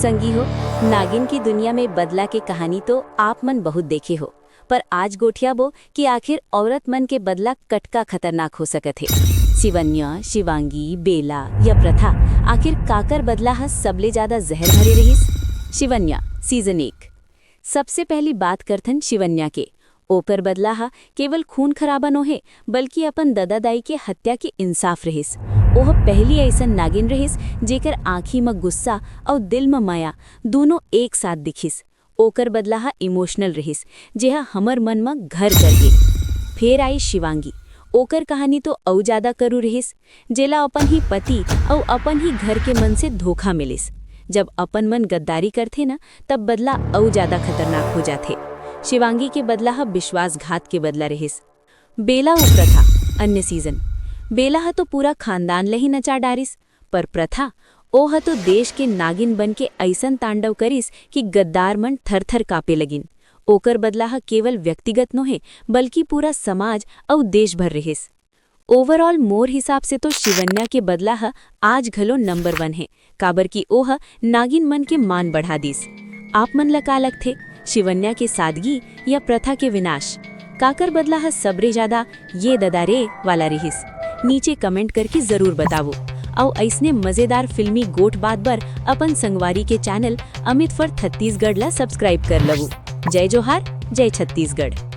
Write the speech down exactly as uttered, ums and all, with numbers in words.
संगी हो, नागिन की दुनिया में बदला के कहानी तो आप मन बहुत देखे हो, पर आज गोठियाबो कि आखिर औरत मन के बदला कटका खतरनाक हो सकत हे। शिवन्या, शिवांगी, बेला या प्रथा, आखिर काकर बदला ह सबले ज्यादा जहर भरे रहिस? शिवन्या, सीजन एक। सबसे पहली बात करथन शिवन्या के। ओकर बदला ह केवल खून खराबा नोहे, बल्कि अपन ददा दाई के हत्या के इंसाफ रहिस। ओह पहली अइसन नागिन रहिस, जेकर आँखी म गुस्सा अउ दिल म मया, दूनों एक साथ दिखिस। ओकर बदला ह इमोशनल रहिस, जेह हमर मन म घर कर गे। फेर आई शिवांगी। ओकर कहानी तो अउ ज्यादा करू रहिस, जेला अपन ही पति अउ अपन ही घर के मन से धोखा मिलिस। जब अपन मन गद्दारी करथे न, तब बदला अउ ज्यादा खतरनाक हो जाथे। शिवांगी के बदला ह विश्वासघात के बदला रहिस। बेला अउ प्रथा, अन्य सीजन। बेला ह तो पूरा खानदान ल ही नचा डारिस, पर प्रथा, ओह तो देश के नागिन बन के अइसन तांडव करिस कि गद्दार मन थर-थर कांपे लगिन। ओकर बदला ह केवल व्यक्तिगत नोहे, बल्कि पूरा समाज अउ देश भर रिहिस। ओवरऑल, मोर हिसाब से तो शिवन्या के बदला ह आज घलो नंबर वन हे, काबर कि ओह नागिन मन के मान बढ़ा दिस। आप मन ल का लगथे, शिवन्या के सादगी या प्रथा के विनाश? काकर बदला ह सबरे ज्यादा ये ददा रे वाला रिहिस? नीचे कमेंट करके जरूर बतावो। अउ अइसने मजेदार फिल्मी गोठ बात बर अपन संगवारी के चैनल अमित फॉर छत्तीसगढ़ ला सब्सक्राइब कर लवो। जय जोहार, जय छत्तीसगढ़।